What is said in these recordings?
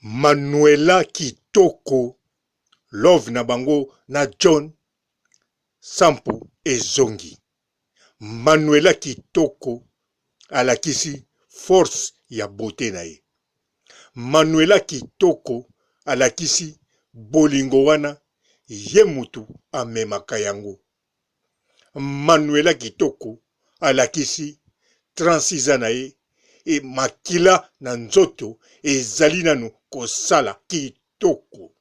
Manuela kitoko love na bango na John sampu ezongi. Manuela kitoko alakisi force ya beaute na ye. Manuela kitoko alakisi bolingo wana ye mutu amemaka yango. Manuela kitoko alakisi 36 ans na ye et makila na nzoto ezali nanu kosala kitoko.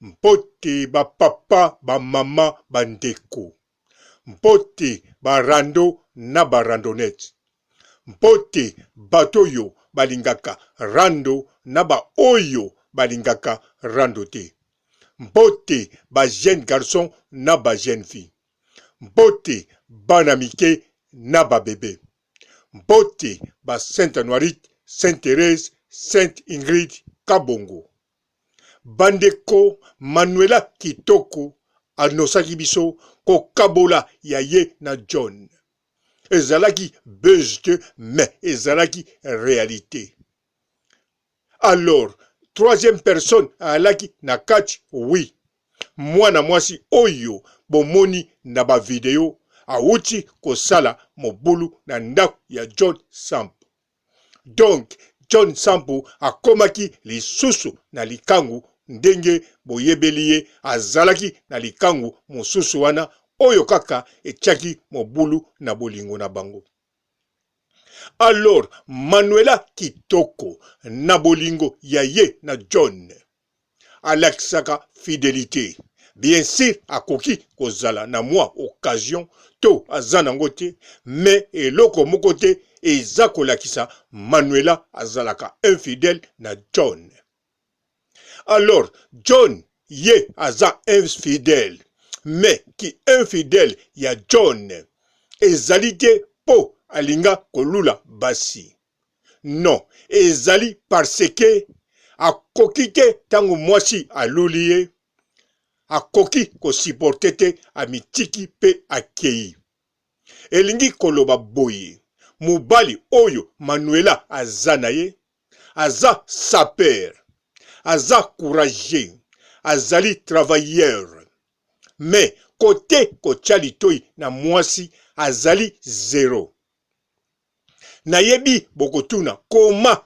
Mbote ba papa, ba mama, ba ndeko. Mbote ba rando na ba randonnette. Mbote bato oyo balingaka rando na ba oyo balingaka rando te. Mbote ba jeunes garçons na ba jeunes filles. Mbote bana mike na ba bebe. Mbote ba Sainte Anuarite, Sainte Therèse, Sainte Ingrid Kabongo. Bandeko Manuela kitoko anosaki biso kokabola ya ye na John. Ezalaki buzz te mais ezalaki realite. Alors troisième personne alaki na kati oui mwana mwasi oyo bomoni na ba video awuti kosala mobulu na ndako ya John Sampu. Donc John Sampu akomaki lisusu na likangu ndenge boyebeli ye azalaki na likangu mosusu wana oyo kaka etiaki mobulu na bolingo na bango. Alors Manuela kitoko na bolingo ya ye na John alakisaka fidelite bien sur akoki kozala na mwa occasion to aza nango te mais eloko moko te eza kolakisa Manuela azalaka infidèle na John. Alors John ye aza infidèle mais ki infidèle ya John ezali te po alinga kolula basi non ezali parce que akoki te tango mwasi aluli ye akoki ko supporter te amitiki pe akeyi. Elingi koloba boye mobali oyo Manuela aza na ye aza sapeur, aza courageux, azali travailleur mais cote kotia litoyi na muasi azali zero. Nayebi bokotuna comment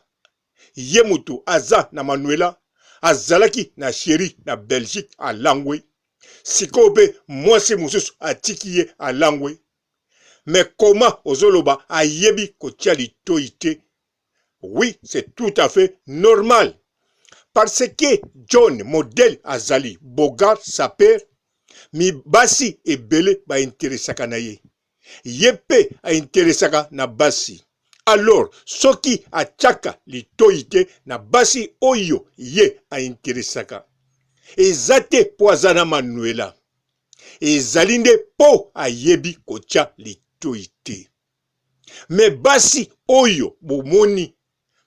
ye mutu aza na Manuela azalaki na cherie na Belgique alangwe sikoyo pe muasi mususu atiki ye alangwe mais comment ozoloba ayebi kotia litoyi te Oui, c'est tout à fait normal. Parce que John modèle azali bogar saper, mi basi ebele ba interesaka na ye. Ye pe a interesaka na basi. Alors soki atiaka litoyi te na basi oyo ye a interesaka, eza te po aza na Manuela. Ezali nde po ayebi kotia litoyi te. Mais basi oyo bomoni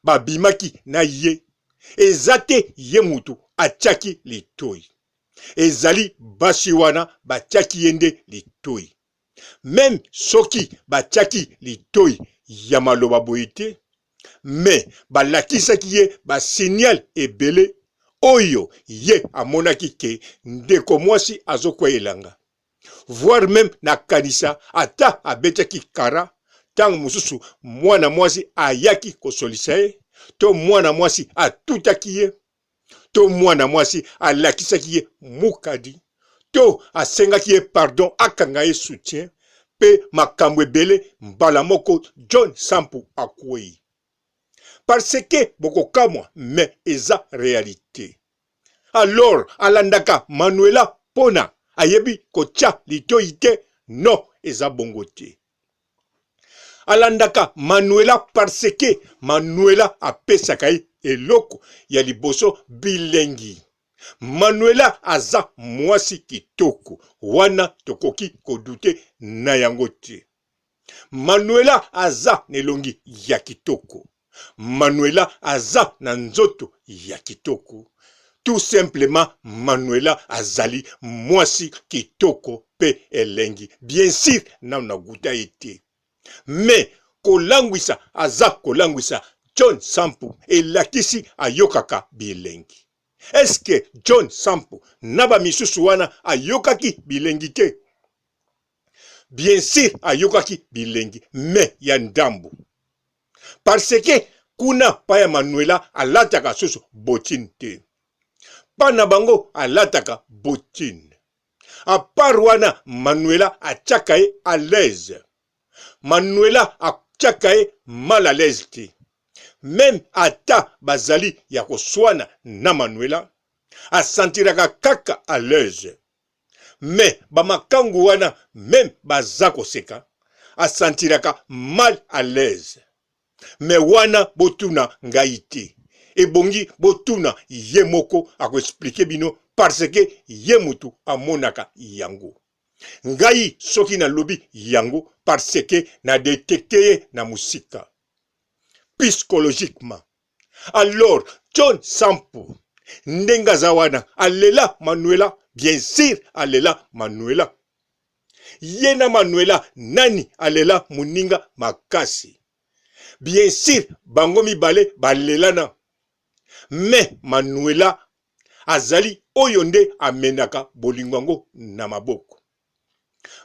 babimaki na ye eza te ye mutu atiaki litoyi ezali basi wana batiaki ye nde litoyi meme soki batiaki litoyi ya maloba boye te mais balakisaki ye ba signal ebele oyo ye amonaki ke ndeko mwasi azokweyela nga Voir meme na kanisa ata abetaki kara tango mosusu mwana mwasi ayaki kosolisa ye to mwana mwasi atutaki ye to mwana mwasi alakisaki ye mukadi to asengaki ye pardon akanga ye soutien pe makambo ebele mbala moko John Sampu akueyi parce que bokokamwa mais eza realite. Alors alandaka Manuela pona ayebi kotia litoyi te? Non eza bongo te. Alandaka Manuela parce que Manuela apesaka ye eloko ya liboso bilengi. Manuela aza muasi kitoko wana tokoki ko douter na yango te. Manuela aza na elongi ya kitoko. Manuela aza na nzoto ya kitoko. Tout simplement Manuela azali mwasi kitoko pe elengi. Bien sur nanu na gouta ye te. Mais kolangwisa aza kolangwisa. John Sampu elakisi ayokaka bilengi. Est-ce que John Sampu na ba misusu wana ayokaki bilengi te? Bien sûr ayokaki bilengi mais ya ndambu. Parce que kuna pa ya Manuela alataka susu bottine te. Pa na bango alataka bottine. A part wana Manuela atiaka ye à l'aise. Manuela atiaka ye mal à l'aise te. Meme ata bazali ya koswana na Manuela, asentiraka kaka à l'aise. Mais ba makangu wana meme baza koseka, asentiraka mal à l'aise. Mais wana botuna ngai te. Ebongi botuna ye moko ako expliquer bino parce que ye mutu amonaka yango. Ngai soki nalobi yango parce que na detecte ye na musika. Psychologiquement. Alors John Sampu ndenge aza wana alela Manuela bien sur alela Manuela. Ye na Manuela nani alela muninga makasi? Bien sur bango mibale balelana. Mais Manuela azali oyo nde amenaka bolingo yango na maboko.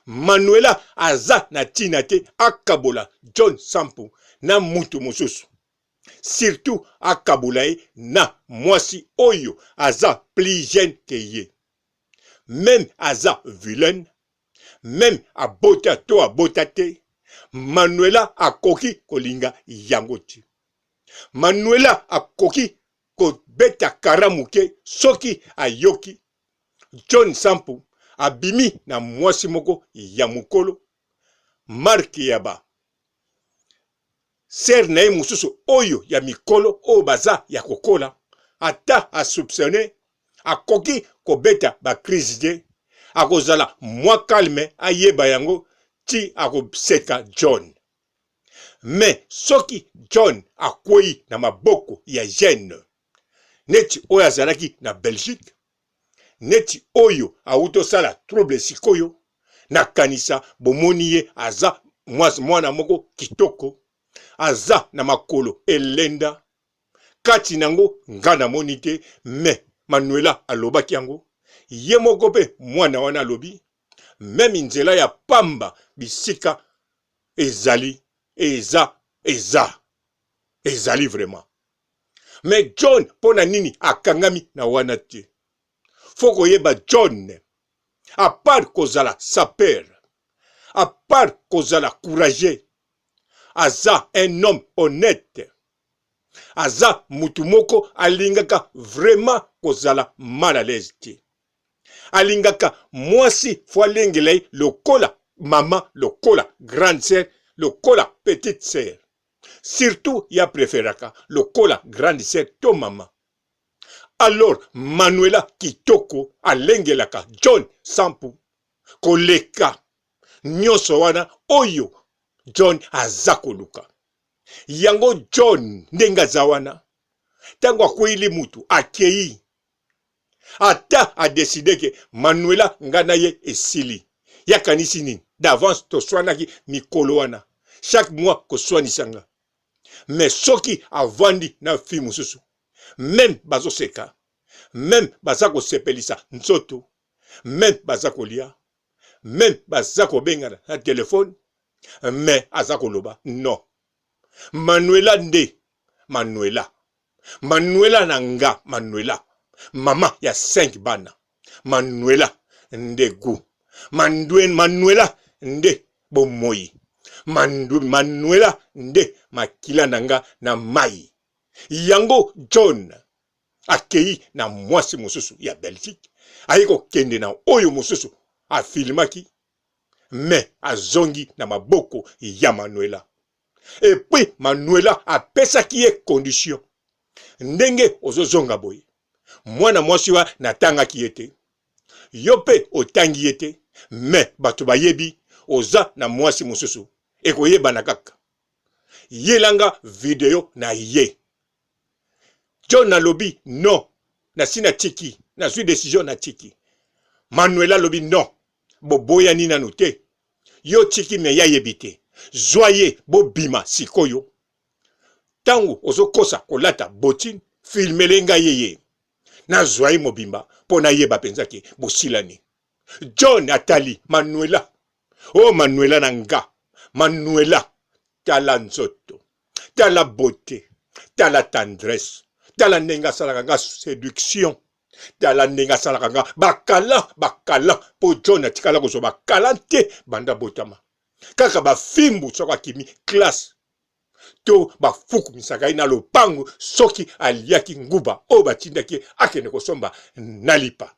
Manuela aza na tina te akabola John Sampu na mutu mosusu. Surtout akabola ye na mwasi oyo aza plus jeune que ye. Meme aza vilaine, meme abota to abota te, Manuela akoki kolinga yango te. Manuela akoki kobeta kara moke soki ayoki John Sampu abimi na mwasi moko ya mokolo marque ya ba sœur na ye mosusu oyo ya mikolo oyo baza ya kokola ata a soupçonne akoki kobeta ba crise te akozala mwa calme ayeba yango ti akoseka John Mais soki John akweyi na maboko ya jeune neti oyo azalaki na Belgique, neti oyo awuti osala trouble sikoyo, nakanisa bomoni ye aza mwana moko kitoko, aza na makolo elenda, kati nango nga namoni te mais Manuela alobaki yango, ye moko pe mwana wana alobi meme nzela ya pamba bisika ezali eza eza ezali vraiment mais John mpo na nini akangami na wana te fo koyeba John à part kozala sapeur à part kozala courageux aza un homme honnête aza mutu moko alingaka vraiment kozala mal à l'aise te alingaka mwasi fo alengela ye lokola mama lokola grande sœur lokola petite sœur surtout ya preferaka lokola grande sœur to mama alors manuela kitoko alengelaka john sampu koleka nyonso wana oyo john aza koluka yango john ndenge aza wana ntango akweyili mutu akei ata a decide ke Manuela nga na ye esili ye akanisi nini d'avance toswanaki mikolo wana chaque mois koswanisa nga mais soki avandi na fille mosusu meme bazoseka meme baza kosepelisa nzoto meme baza kolia meme baza kobengana na telefone mais aza koloba non Manuela nde Manuela Manuela na nga Manuela mama ya 5 bana Manuela nde gout Mandue, Manuela nde bomoyi Mandu, Manuela nde makila na nga na mayi yango John akei na mwasi mosusu ya Belgique aye kokende na oyo mosusu afilmaki mais azongi na maboko ya Manuela Et puis Manuela apesaki ye condition ndenge ozozonga boye mwana mwasi wa natangaki ye te yo mpe otangi ye te mais bato bayebi oza na mwasi mosusu ekoyebana kaka yelanga video na ye John alobi non nasi natiki nazwi decision natiki Manuela alobi non boboyani nanu te yo otiki me ye ayebi te zwa ye bobima sikoyo. Ntango ozokosa kolata botine, filmele ngai ye ye. Nazwa ye mobimba mpo nayeba mpenza ke bosilani. John atali Manuela. Oh Manuela na nga. Manuela, tala nzoto. Tala beauté. Tala tendresse. Tala ndenge asalaka nga seduction. Tala ndenge asalaka nga bakala bakala mpo John atikala kozwa bakala te banda botama. Kaka bafimbu soko akimi classe to bafukumisaka ye na lopango soki aliaki nguba oyo batindaki ye akende kosomba na lipa.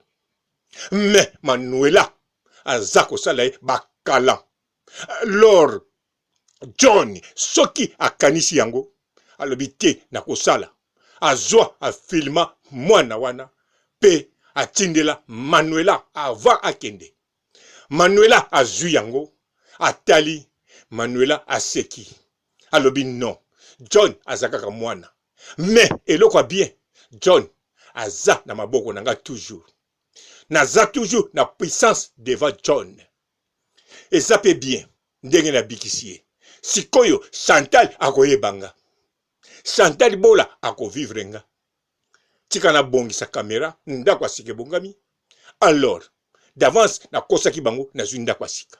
Mais Manuela aza kosala ye bakala. Lors John soki akanisi yango alobi te nakosala, azwa afilma mwana wana pe atindela Manuela avant akende. Manuela azwi yango atali Manuela aseki alobi non John aza kaka mwana mais eloko ya bien John aza na maboko na nga toujours naza toujours na puissance devant John eza pe bien ndenge nabikisi ye sikoyo Chantal akoyeba nga Chantal Bola akovivre nga tika nabongisa camera ndako ya sika ebongami alors d'avance nakosaki bango nazwi ndako ya sika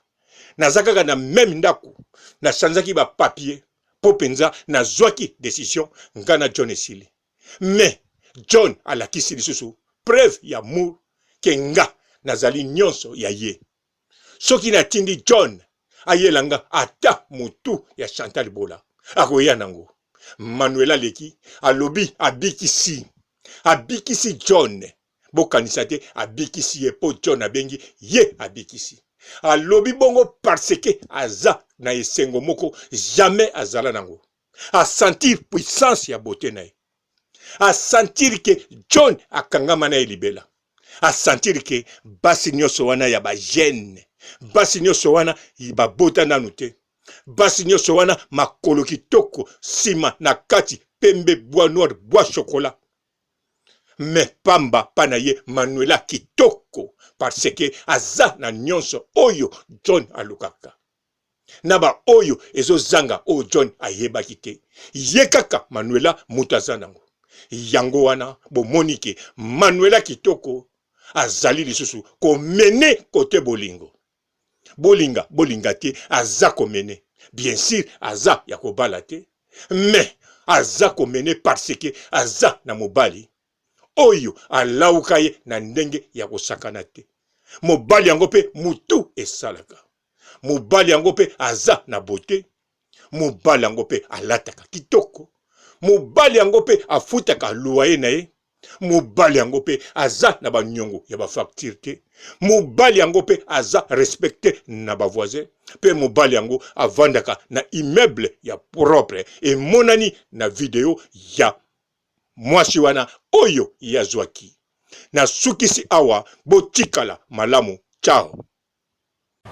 naza kaka na meme ndako nachanzaki ba papier mpo mpenza nazwaki decision nga na John esili mais John alakisi lisusu preuve ya amour ke nga nazali nyonso ya ye Soki natindi John ayela nga ata mutu ya Chantal Bola akoya nango. Manuela aleki alobi abikisi abikisi John bokanisa te abikisi ye po John abengi ye abikisi alobi bongo parce que aza na esengo moko jamais azala nango a sentir puissance ya beauté na ye a sentir que John akangama na ye libela a sentir que basi nyonso wana ya ba jeune basi nyonso wana babota nanu te basi nyonso wana makolo kitoko nsima na kati pembe bois noir bois chocolat mais pamba pa na ye Manuela kitoko parce que aza na nyonso oyo John alukaka na ba oyo ezo zanga oyo John ayebaki te ye kaka Manuela mutu aza nango yango wana bomoni ke Manuela kitoko azali lisusu komene kote bolingo bolinga bolinga te aza komene bien sur aza ya kobala te mais aza komene parce que aza na mobali oyo alawuka ye na ndenge ya kosakana te mobali yango mpe mutu esalaka Mobali yango pe aza na beaute, mobali yango pe alataka kitoko, mobali yango pe afutaka loyer na ye, mobali yango pe aza na ba niongo ya ba facture te, mobali yango pe aza respecte na ba voisin, pe mobali yango avandaka na immeuble ya propre emonani na video ya mwasi wana oyo ye azwaki. Nasukisi awa, botikala malamu, ciao.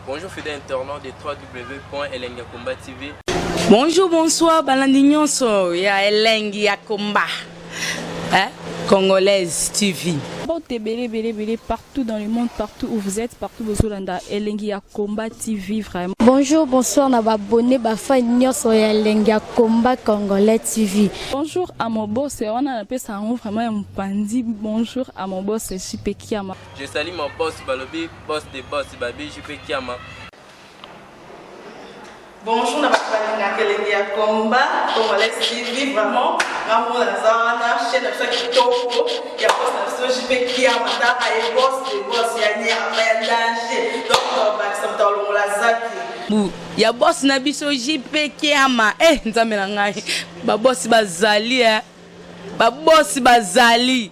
Bonjour fidèle internaute de www.elengiyakomba TV. Bonjour, bonsoir, balandi nyonso ya elengi ya combat. Hein? Congolaise TV. Mbote ebele ebele ebele partout dans le monde, partout où vous êtes, partout bozolanda elengi ya combat TV vraiment. Bonjour, bonsoir na ba abonné ba fan nyonso ya elengi ya combat congolais TV. Bonjour à mon boss, wana napesa yango vraiment ya mopanzi. Bonjour à mon boss JP Kiama. Je salue mon boss balobi boss de boss babi JP Kiama. Bonjour na bato balingaka elengi ya combat congolais TV vraiment nga moko naza wana chaîne na biso ya kitoko ya boss na biso JP Kiama taka ye boss de boss ya nyama ya danger donc tobakisa moto alongola zaki bu ya boss na biso JP Kiama eh nzambe na ngai ba boss bazali eh ba boss bazali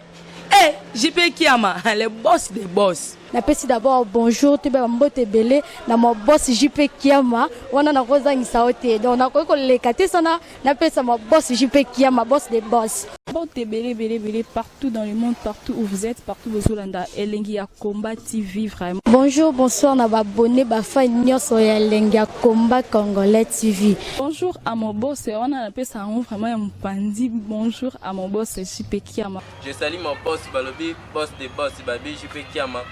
Eh JP Kiama le boss des boss. Napesi d'abord bonjour toyeba ba mbote ebele na ma boss JP Kiama wana nakozangisa yo te donc nakoki koleka te sana napesa ma boss JP Kiama boss des boss. Mbote ebele ebele ebele partout dans le monde partout où vous êtes partout bozolanda elengi ya combat TV vraiment. Bonjour bonsoir na ba abonnes ba fans nionso ya elengi ya combat congolais TV. Bonjour à mon boss wana napesa yango vraiment ya mopanzi bonjour à mon boss JP Kiama. Je salue mon boss balobi boss de boss babi JP Kiama.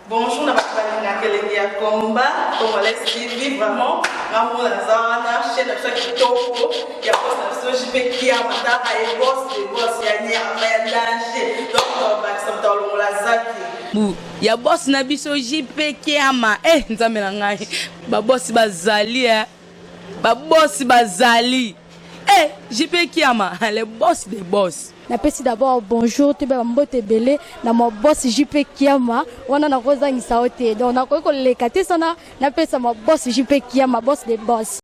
Bonjour na bato. Balingaka elengi ya Combat Congolais TV, vraiment nga moko naza wana, chaîne na biso ya kitoko ya boss na biso JP Kiama. Taka ye, boss de boss ya nyama ya danger. Donc tobakisa moto alongola zaki. Bu ya boss na biso JP Kiama. Eh, Nzambe na ngai, babosi bazali, eh. Babosi bazali, eh, JP Kiama, le boss des boss. Napesi d'abord bonjour, toyeba bambote ebele na ma boss JP Kiama. Wana nakozangisa yo te, donc nakoki koleka te sana napesa ma boss JP Kiama, boss de boss.